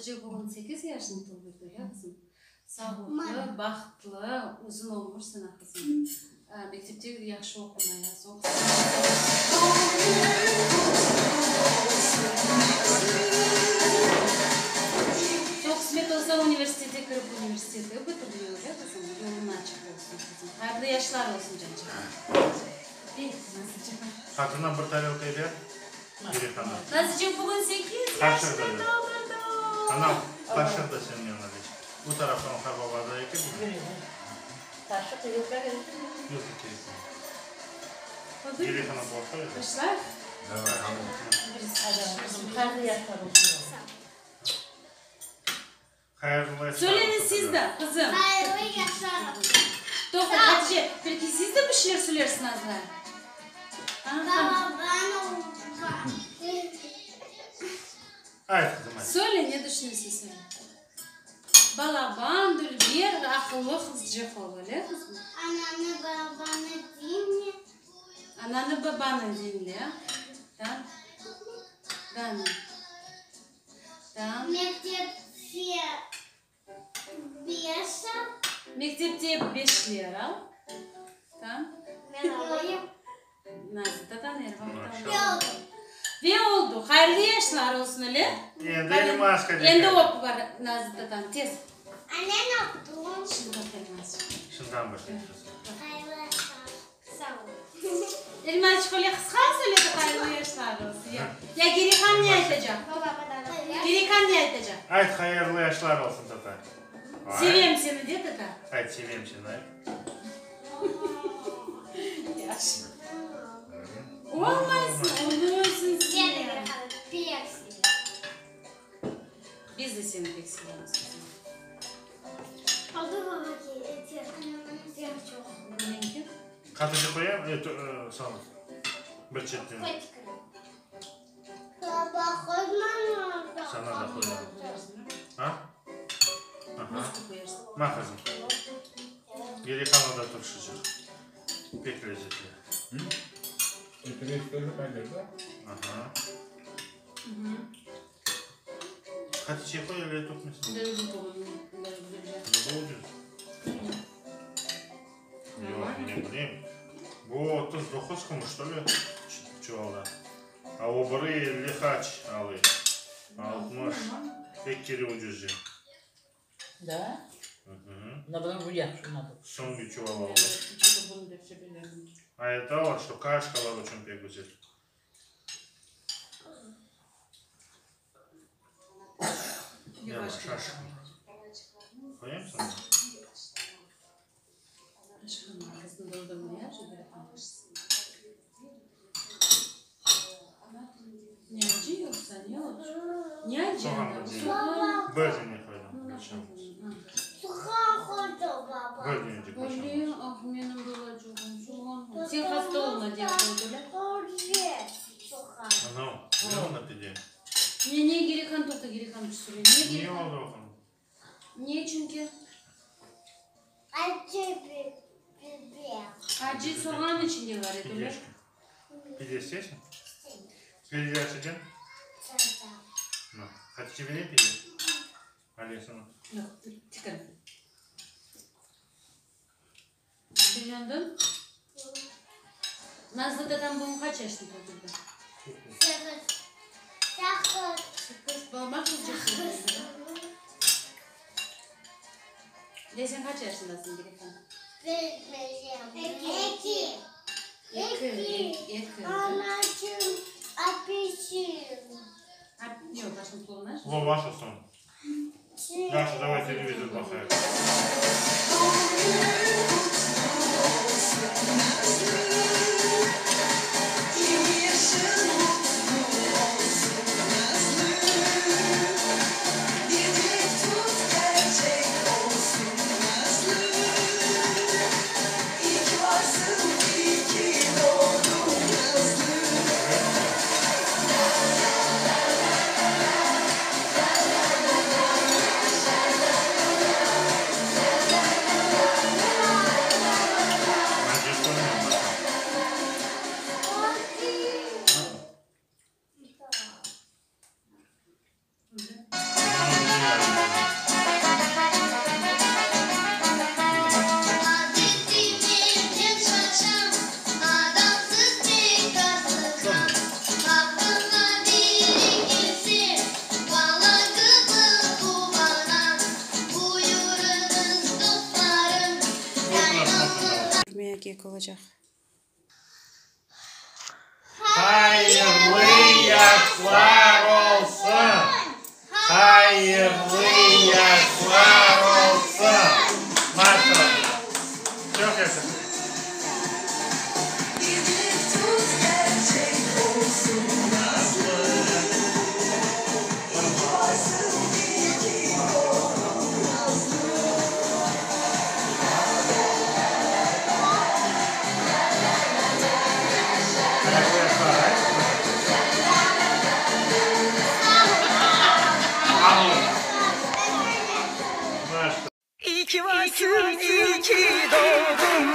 Hatice bugün sekiz yaşını toldurdı, ya qızım? Sağlıqlı, bahtlı, uzun ömür sana, qızım. Mektepte yahşı oqumaya, soñ Soñ qısmet olsa universitete kirip universiteti bitirmeye, öyle qızım? Yolun açıq olsun, qızım. Hayırlı yaşlar olsun, cançığım. Ey, Nazlıca. Qatına bir tarelka ber, Gerihana. Nazlıca, bugün sekiz yaşını toldurdı. Anam, qaşıq da seniñ yanına beç. Bu taraftan o baba da eki bugün. Qaşıq yoq, kerek mi? Yoq, kerek mi? Gerihana qorqa edi. Başlayıq. Hayırlı yaşlar olsun. Hayırlı yaşlar Söyleñiz olsun. siz de, qızım. Hayırlı yaşlar olsun. Toqta, Hatice, belki siz de bir şeyler söylersiñ Nazlı? Ayt, qızım, ayt. Söyle, ne düşünesiñ, söyle. Balaban, dülber, aqıllı qızcıq ol, öyle, qızım? Ananı, babanı diñle. Ananı, babanı diñle, da? Da, da. Mektepte beş al. Mektepte beşler al. Da? Men alayım. Nazlı tatan er vaqıt Maşallah. alır. Ve oldu. Hayırlı yaşlar olsun, öyle? Endi Elmazka Endi dikkat. öp bar, Nazlı tatan, tez. Annen öptüm. Şimdi öp Elmazçıq. Şundan başlayıq, qızım. Hayırlı yaşlar. Sağ ol. Elmazçıq öyle qısqa söyledi hayırlı yaşlar olsun. Ya, ya Gerihan ne aytacaq? Gerihan ne aytacaq? Ayt, hayırlı yaşlar olsun, tata. Ay. Sevem seni de, tata. Ayt, sevem seni, ayt. Yahşı. Olmaysın, olmuysın sen. Biz de seni pek sevemiz, qızım. Bunıñki? Qatıcı qoyayım, soñ bir çetten. Sana da qoyarım. A? Aha. Ma, qızım. Geri qalan da turşucıq. Pek lezetli. Aha. Hatice qoy, öyle tökmesin. Bu ucuz. Yoq, ne bileyim. Bu 39 kumuş, что ли, çuvalda. A o biri 50 qaç alıy. 60. Pek kere ucuzca. Da? Hı. Soñki çuval aldı. Aytalar, что kaşkalar içün pek güzel. Yavaş, aşıqma. Qoyayım sana? Ne acı yoqsa, ne oldu? Ne acı? Soğan bir dene. Bir dene qoydım. Bir şey olmaz. Bir denecik bir şey olmaz. Ah, menim balacığım, soğan. Sen hasta olma dep qoydılar. Anam, ne onda pide? Ne, ne Gerihan toqta, Gerihan bir söyle. Ne Ne Gerihan? oldı oğlum? Ne çünki? Acı soğan içinde bar edi, öyle? Pidешка. Pide isteysiñ? Pide açacağım. Na, Hatice bereyim pide? Alayım sana. Yoq, tikir. Beğendiñ? Nazlı tatam bugün qaç yaşını toldurdı? Sekiz. Baba qızcıq. De sen qaç yaşındasıñ, Gerihan? Eki. Eki. Yoq, başını qoluna. Во, ваша сон. Даша, давай телевизор baqayıq. kek olacaq. Hayırlı yaşlar olsun! Hayırlı yaşlar olsun! Maşallah! Çoq yaşa! İyi ki varsın, iyi ki doğdun.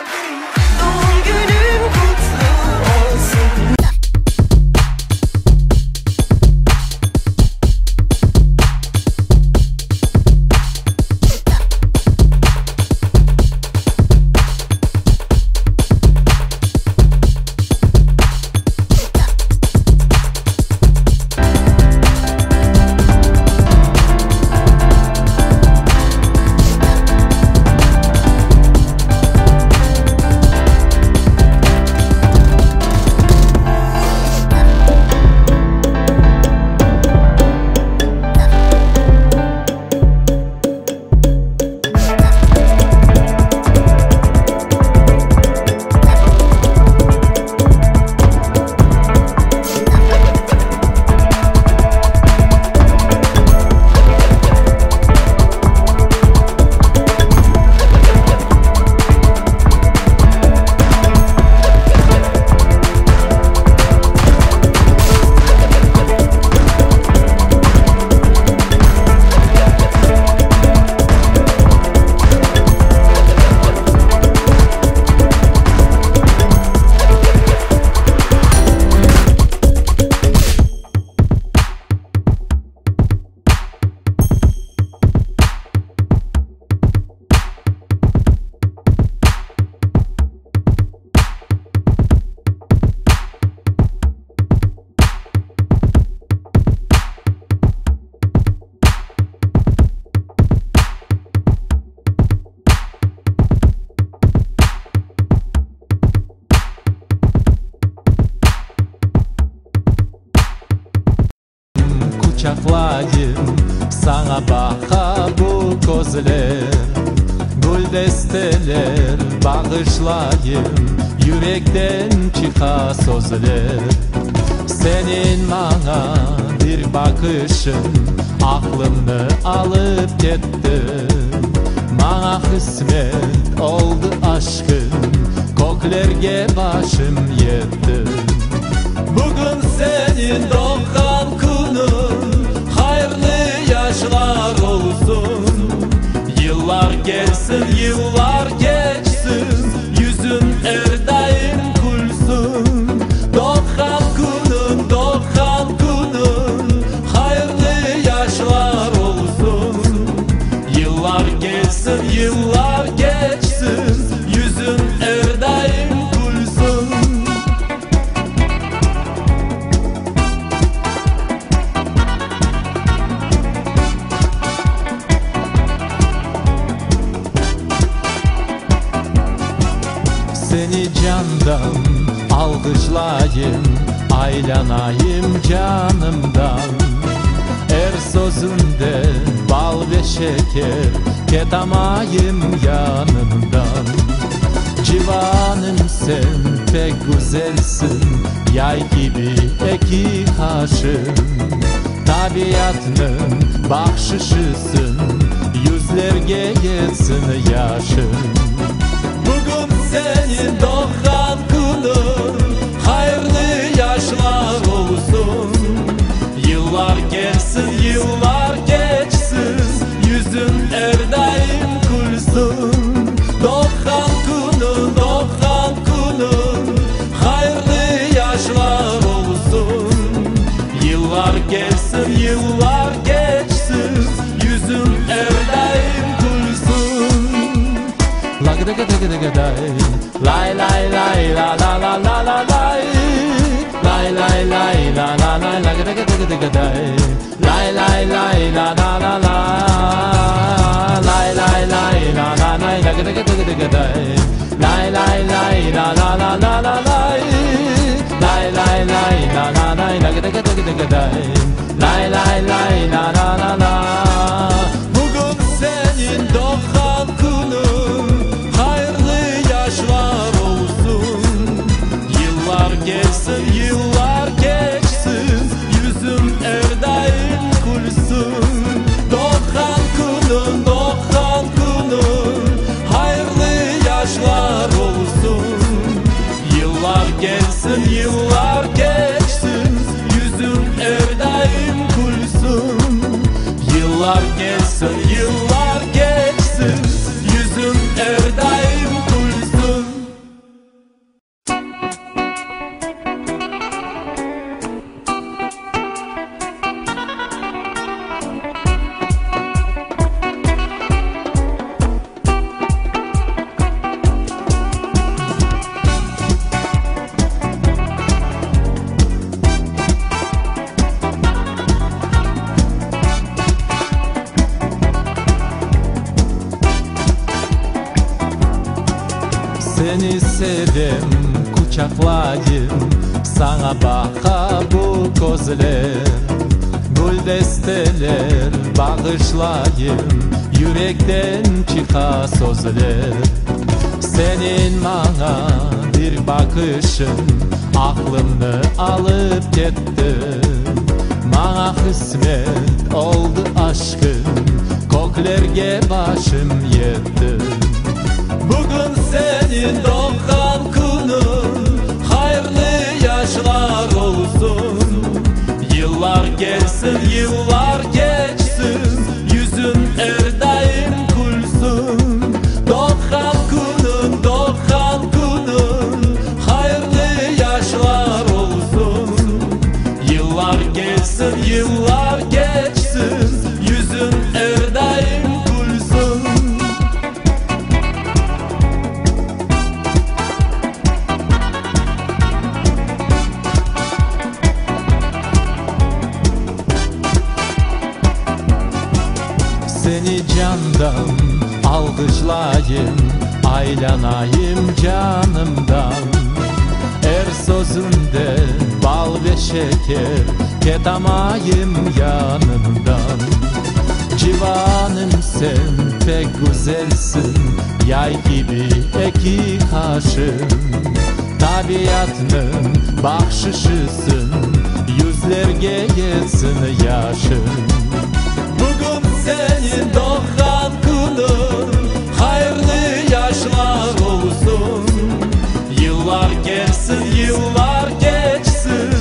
Doğum günün kutlu olsun. Quçaqlayım, saña baqa bu közler. Güldesteler bağışlayım, yürekten çıqa sözler. Seniñ maña bir baqışıñ aqlımnı alıp ketti. Maña qısmet oldı aşqıñ, köklerge başım yetti. Bugün seniñ doğğan künüñ, hayırlı yaşlar olsun. Yıllar kelsin, yıllar keçsin, yüzüñ er daim külsin. Doğğan künüñ, doğğan künüñ, hayırlı yaşlar olsun. Yıllar kelsin, yıllar keçsin, yüzüñ er daim külsin. Seni candan alğışlayım, aylanayım canımdan. Er sözüñde bal ve şeker, ketamayım yanıñdan. Civanım sen pek güzelsiñ, yay kibi eki qaşıñ. Tabiatnıñ bahşışısıñ, yüzlerge yetsin yaşıñ. Bugün seniñ doğğan künüñ, hayırlı yaşlar olsun. Yıllar kelsin, yıllar keçsin, yüzüñ er daim külsin. Doğğan künüñ, doğğan künüñ, hayırlı yaşlar olsun. Yıllar kelsin, yıllar keçsin, yüzüñ er daim külsin. Lagı-dıgı-dıgı-dıgı-day, lay lay lay la la la la la lay, lay lay lay la la lay, lagı-dıgı-dıgı-dıgı-day, lay lay lay la la la la, lay lay lay la la lay, lagı-dıgı-dıgı-dıgı-day, lay lay lay. Seni sevem, quçaqlayım, Saña baqa bu közler. Güldesteler bağışlayım, Yürekten çıqa sözler. Seniñ maña bir baqışıñ Aqlımnı alıp ketti. Maña qısmet oldı aşqıñ, Köklerge başım yetti. Bugün seniñ doğğan künüñ, Hayırlı yaşlar olsun. Yıllar kelsin, yıllar keçsin, Yüzüñ er daim külsün. Doğğan künüñ, doğğan künüñ, Hayırlı yaşlar olsun. Yıllar kelsin, yıllar keçsin, Yüzüñ er daim külsün. Seni candan alğışlayım, Aylanayım canımdan. Er sözüñde bal ve şeker, Ketamayım yanıñdan. Civanım sen pek güzelsiñ, Yay kibi eki qaşıñ. Tabiatnıñ bahşışısıñ, Yüzlerge yetsin yaşıñ. Bugün seniñ doğğan künüñ, Hayırlı yaşlar olsun. Yıllar kelsin, yıllar keçsin,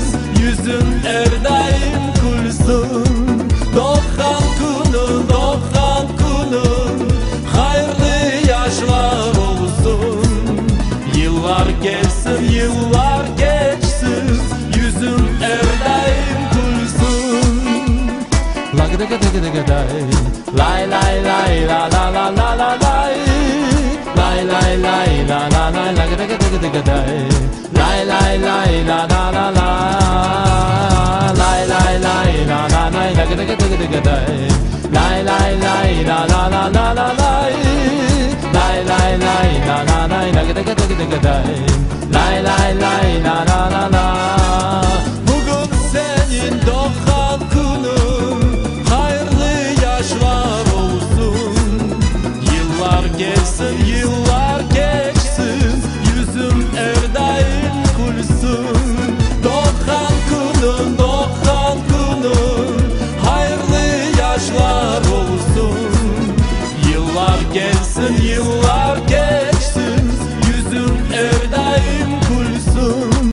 Yüzüñ er daim külsün. Doğğan künüñ, doğğan künüñ, Hayırlı yaşlar olsun. Yıllar kelsin, yıllar keçsin, Yüzüñ er daim külsün. Lay lay lay la la la la la lay Lay lay lay la la lay Lay lay lay la la la la Lay lay lay la la lay Lay lay lay la la la la la lay Lay lay lay la la lay Lay lay lay la la la la Bugün seniñ doğğan künüñ, Hayırlı yaşlar olsun. Yıllar kelsin, yıllar keçsin, Yüzüñ er daim külsün. Doğğan künüñ, doğğan künüñ, Hayırlı yaşlar olsun. Yıllar kelsin, yıllar keçsin, Yüzüñ er daim külsün.